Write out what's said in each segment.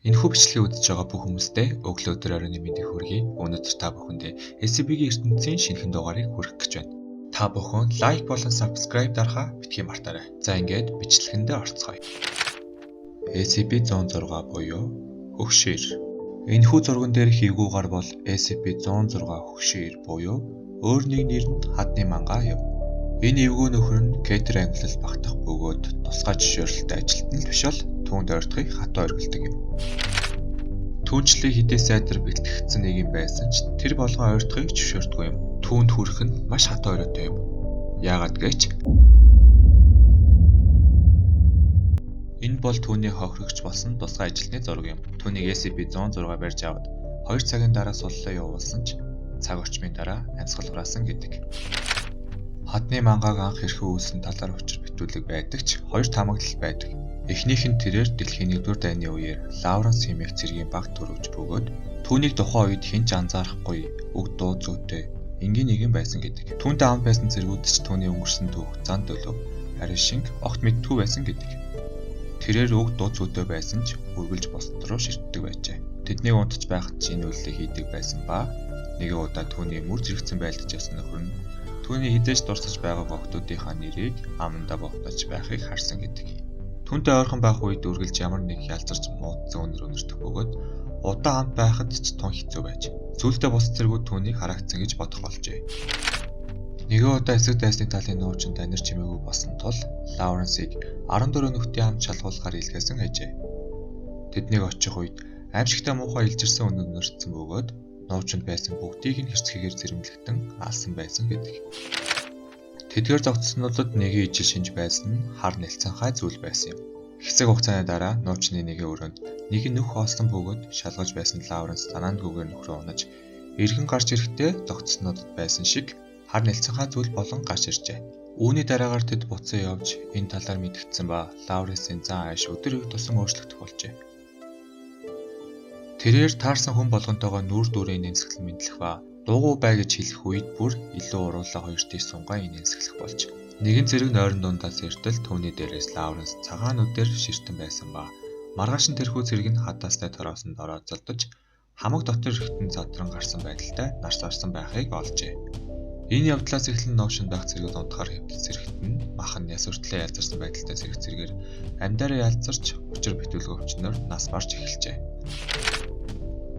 Энэхүү бичлэгийг үзэж байгаа бүх хүмүүстээ өглөө өдөр оройн мэндийг хүргэе. Өнөөдөр та бүхэндээ SCP-ийн ертөнцийн шинэхэн дугаарыг хүргэх гэж байна. Та бүхэн лайк болон subscribe дарахаа битгий мартаарай. За, ингээд бичлэгэндээ орцгоё. SCP-106 буюу хөгшин эр. Энэхүү зурган дээр эвгүй гар бол SCP-106 хөгшин эр буюу өөр нэг нэр нь хадны мангаа юм. Энэ эвгүй нөхөр нь Кетер ангилал багтах бөгөөд тусгай зөвшөөрөлтэй ажилтан л биш бол түүнд ойртохыг хатуу орхидог юм. Түүнчлэн хэдий сайтар бэлтгэгдсэн нэг юм байсан ч тэр болгон ойртохыг зөвшөөрдөггүй юм. Түүнд хүрэх нь маш хатуу оройтоо юм. Яагаад гэж энэ бол түүний хохирогч болсон тусгай ажилтны зураг юм. Түүнийг SCP-106 барьж аваад 2 цагийн дараа суллаа явуулсан ч цаг орчмын дараа амьсгал хураасан гэдэг. Хадны мангааг анх хэрхэн үүссэн талаар учир битүүлэг байдаг ч хоёр таамаглал байдаг. Эхнийх нь тэрээр дэлхийн 1-р дайны үеэр Лауренс хэмээх цэргийн баг төрөвж бөгөөд түүнийг тухайн үед хэн ч анзаарахгүй уг дуу зүйтэй энгийн нэгэн байсан гэдэг. Түүнтэй хамт байсан цэргүүд ч түүний өнгөрсөн түүх, зан төлөв, харин шинг огт мэддэггүй байсан гэдэг. Тэрээр уг дуу зүйтэй байсан ч үргэлж бусад руу ширтдэг байжээ. Тэднийг унтаж байхад ч энэ үйлдэлийг хийдэг байсан ба нэгэн удаа түүний мөр зэрэгцэн байлдаж явсан нөхөр нь түүний хэзээ ч дурсаж байгааг охидуудынхаа нэрийг амандаа бовтож байхыг харсан гэдэг. Түүнтэй ойрхон байх үед үргэлж ямар нэг ялзарч муудсан үнэр үнэртэх бөгөөд удаан хамт байхад ч тун хэцүү байж. Сүүлдээ бусад цэргүүд түүнийг харагдсан гэж бодох болжээ. Нэгэн удаа эсрэг дайсны талын нуучинд анир чимээгүй болсон тул Лауренсыг 14 нөхдийн хамт шалгуулахаар илгээсэн ажээ. Тэднийг очих үед аймшигтай муухай илжирсэн үнэр үнэртсэн бөгөөд нуучинд байсан бүгдийг нь хэрцгийгээр зэрэмлэгтэн алсан байсан гэдэг. Тэдгээр зогтснуудад нэгэн ижил шинж байсан нь хар нэлцэнхай зүйл байсан юм. Хэсэг хугацааны дараа нуучны нэгэн өрөөнд нэгэн нүх хоосон бөгөөд шалгаж байсан Лауренс данаангүйгээр нөхрөө унаж эргэн гарч ирэхдээ зогтснуудад байсан шиг хар нэлцэнхай зүйл болон гарч иржээ. Үүний дараагаар тэд буцан явж энэ талаар мэдэгдсэн ба Лауренсийн зан ааш өдөр их тусам өөрчлөгдөх болжээ. Тэрээр таарсан хүн болгонтойгоо нүүр дүүрээ нэмсэглэн мэндлэх ба дуугүй бай гэж хэлэх үед бүр илүү уруулаа хоёр тийш сунгаа инээмсэглэх болж. Нэгэн зэрэг нойрон дундаас эртэл түүний дээрээс Лауренс цагаан нүдээр ширтэн байсан ба маргааш нь тэрхүү цэрэг нь хадаастай тороосонд орооцолдож хамаг дотор эргэтэн задран гарсан байдалтай нар сарсан байхыг олжээ. Энэ явдлаас эхлэн новшинд байх цэргүүд унтахаар хэвтэл цэрэгт нь мах нь яс хүртлээ ялзарсан байдалтай цэрэг цэргээр амьдаараа ялзарч учир битүүлэг өвчнөөр нас барж эхэлжээ.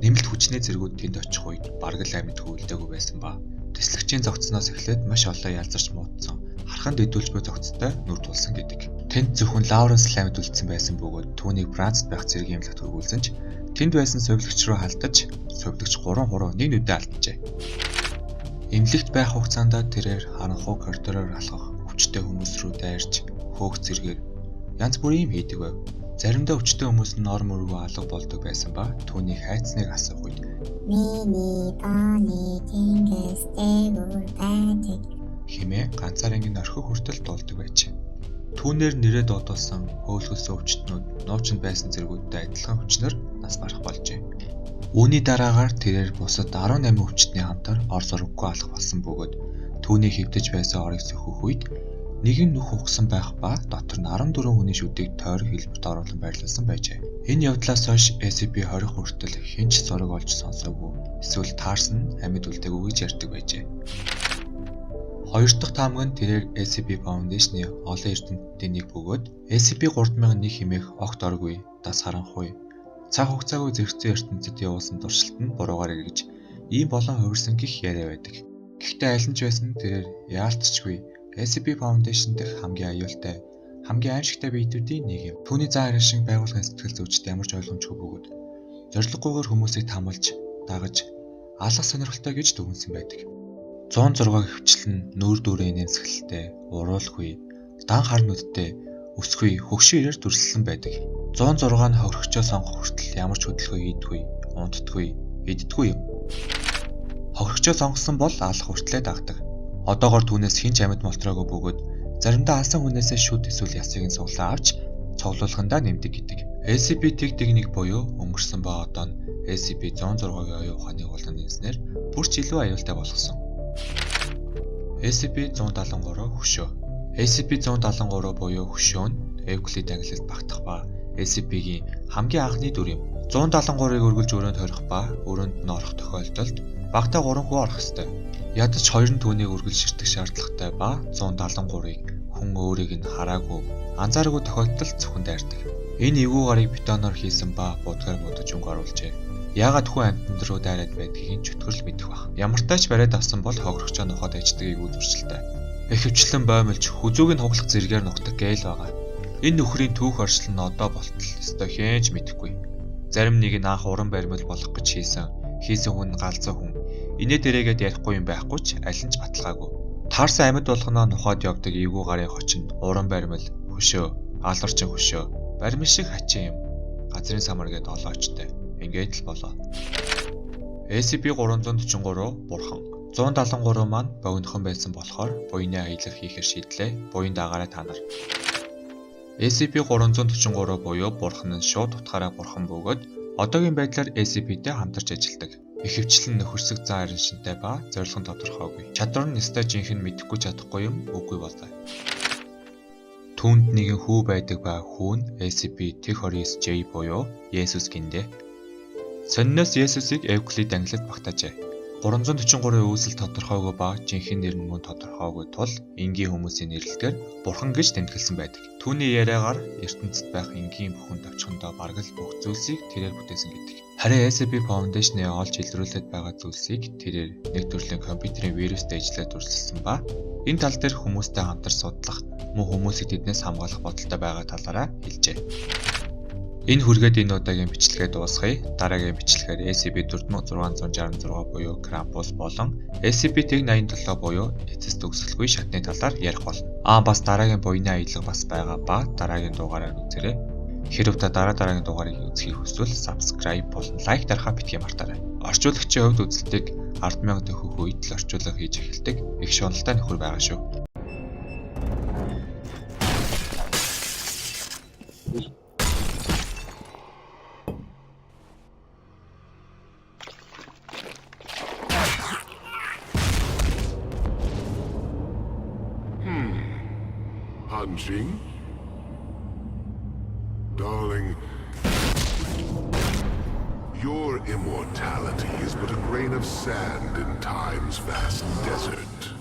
Нэмэлт хүчний цэргүүд тэнд очих үед бараг л амьд хөвөлдөөгүй байсан ба тэслэгчийн зогцсноос эхлээд маш олон ялзарч муудсан хархан дэдүүлж буй зогцтой нүр тулсан гэдэг. Тэнд зөвхөн Лауренс л амьд үлдсэн байсан бөгөөд түүнийг Францад байх цэргийн эмнэлэгт хүргүүлсэн ч тэнд байсан сувилагч руу халдаж сувилагч 3 хуруу нэг нүдээ алджээ. Эмнэлэгт байх хугацаанд тэрээр харанхуй коридороор алхах, өвчтөй хүмүүс рүү дайрч, хөөх зэргээр янз бүрийн юм хийдэг байв. Заримдаа өвчтөй хүмүүс нь ор мөргөө алга болдог байсан ба түүний хайцныг асуух үед Миний бооны тэнгис дээгүүр байдаг хэмээн ганцаар ангин орхих хүртэл дуулдаг байжээ. Түүнээр нэрээ дуудуулсан хөөлгөлсөн өвчтнүүд нуучинд байсан цэргүүдтэй адилхан хүчнэр нас барах болжээ. Үүний дараагаар тэрээр бусад 18 өвчтний хамтар ор зураггүй алах болсон бөгөөд түүний хэвтэж байсан орыг сөхөх үед нэгэн нүх ухсан байх ба дотор нь 14 хүний шүдийг тойрог хэлбэрт оруулан байрлуулсан байжээ. Энэ явдлаас хойш SCP-20 хүртэл хэн ч зураг олж сонсоогүй эсвэл таарсан нь амьд үлдээгүй гэж ярьдаг байжээ. Хоёр дахь таамаг нь тэрээр SCP Foundation-ы олон эрдэмтдийн нэг бөгөөд SCP-3001 хэмээх огт оргүй, дас харанхуй, цаг хугацаагүй зэрэгцэн ертөнцид явуулсан туршилт нь буруугаар эргэж ийм болон хувирсан гэх яриа байдаг. Гэхдээ аль нь ч байсан тэрээр яалтчгүй SCP Foundation дэх хамгийн аюултай, хамгийн аимшигтай биетүүдийн нэг юм. Түүний зан арин шиг байгууллагын сэтгэл зүйчид ямар ч ойлгомжгүй бөгөөд зорилгогүйгээр хүмүүсийг тамалж, дагаж, алах сонирхолтой гэж дүгнэсэн байдаг. 106 гэвчлэн нүүр дүүрээ нэмсэглэлтэй, уруулгүй, дан хар нүдтэй, өсгүй, хөгшин ирээр дүрслэн байдаг. 106 нь хохирогчоо сонгох хүртэл ямар ч хөдөлгөөн хийдэггүй, унтдаггүй, иддэггүй юм. Хохирогчоо сонгосон бол алах хүртлээ дагдаг. Одоогор түүнээс хэн ч амьд молтроогүй бөгөөд заримдаа алсан хүнээсээ шүд эсвэл ясыг нь суглаа авч цуглуулгандаа нэмдэг гэдэг. SCP-001 буюу өнгөрсөн ба одоо нь SCP-106-гийн оюун ухааны хулгай нэмснээр бүр ч илүү аюултай болгосон. SCP-173 хөшөө. SCP-173 буюу хөшөө нь Эвклид ангилалд багтах ба SCP-гийн хамгийн анхны дүр юм. 173-ыг өргөлж өрөөнд хорих ба өрөөнд нь орох тохиолдолд багадаа 3 хүн орох ёстой. Ядаж 2 нь түүнийг үргэлж ширтэх шаардлагатай ба 173-ыг хүн өөрийг нь хараагүй, анзаараагүй тохиолдолд зөвхөн дайрдаг. Энэ эвгүй гарыг бетоноор хийсэн ба будгаар будаж өнгө оруулжээ. Яагаад хүн амьтан руу дайраад байдгийг нь чөтгөр л мэдэх байх. Ямартай ч бариад авсан бол хохирогчоо нухаад аждаг эвгүй зуршилтай. Ихэвчлэн боомлж хүзүүг нь хуглах зэргээр нухдаг гээл байгаа. Энэ нөхрийн түүх оршил нь одоо болтол ёстой хэн ч мэдэхгүй. Зарим нэг нь анх уран баримл болох гэж хийсэн. Хийсэн хүн нь галзуу хүн. Инээ дээрээгээд ярихгүй юм байхгүй ч аль нь ч баталгаагүй. Таарсан амьд болгоноо нухаад явдаг эвгүй гарын хочин уран баримл, хөшөө, алуурчин хөшөө, баримл шиг хачин юм. Газрын самар гээд олоочтой. Ингээд л болоо. SCP-343 бурхан. 173 маань богинохон байсан болохоор буяны аялал хийхээр шийдлээ. Буян даагаарай та нар. SCP-343 буюу бурхан нь шууд утгаараа бурхан бөгөөд одоогийн байдлаар SCP-тэй хамтарч ажилладаг. Ихэвчлэн нөхөрсөг зан араншинтай ба зорилго нь тодорхойгүй. Чадвар нь ёстой жинхэнэ мэдэхгүй чадахгүй юм үгүй болоо. Түүнд нэгэн хүү байдаг ба хүү нь SCP-T29J буюу Есүс гиндэ. Сониноос Есүсийг Евклид ангилалд багтаажээ. 343-ын үүсэл тодорхойгүй ба жинхэнэ нэр нь мөн тодорхойгүй тул энгийн хүмүүсийн нэрлэгээр бурхан гэж тэмдэглэсэн байдаг. Түүний яриагаар ертөнцид байх энгийн бүхэн товчхондоо бараг л бүх зүйлсийг тэрээр бүтээсэн гэдэг. Харин SCP Foundation-ы олж илрүүлээд байгаа зүйлсийг тэрээр нэг төрлийн компьютерийн вирус дээжлээд дүрсэлсэн ба энэ тал дээр хүмүүстэй хамтарч судлах мөн хүмүүсийг тэднээс хамгаалах бодолтой байгаа талаараа хэлжээ. Энэ хүргээд энэ удаагийн бичлэгээ дуусгая. Дараагийн бичлэгээр SCP-4666 буюу Krampus болон SCP-187 буюу эцэс төгсгөлгүй шатны талаар ярих болно. Аа бас дараагийн буяны аялга бас байгаа ба дараагийн дугаараар үзээрэй. Хэрв та дараа дараагийн дугаарыг үзэхийг хүсвэл subscribe болон лайк дарахаа битгий мартаарай. Орчуулагчийн хувьд үзэлтийг 100000 төхөх үед л орчуулга хийж эхэлдэг. Их шуналтай нөхөр байгаа шүү. Hunching? Darling, your immortality is but a grain of sand in time's vast desert.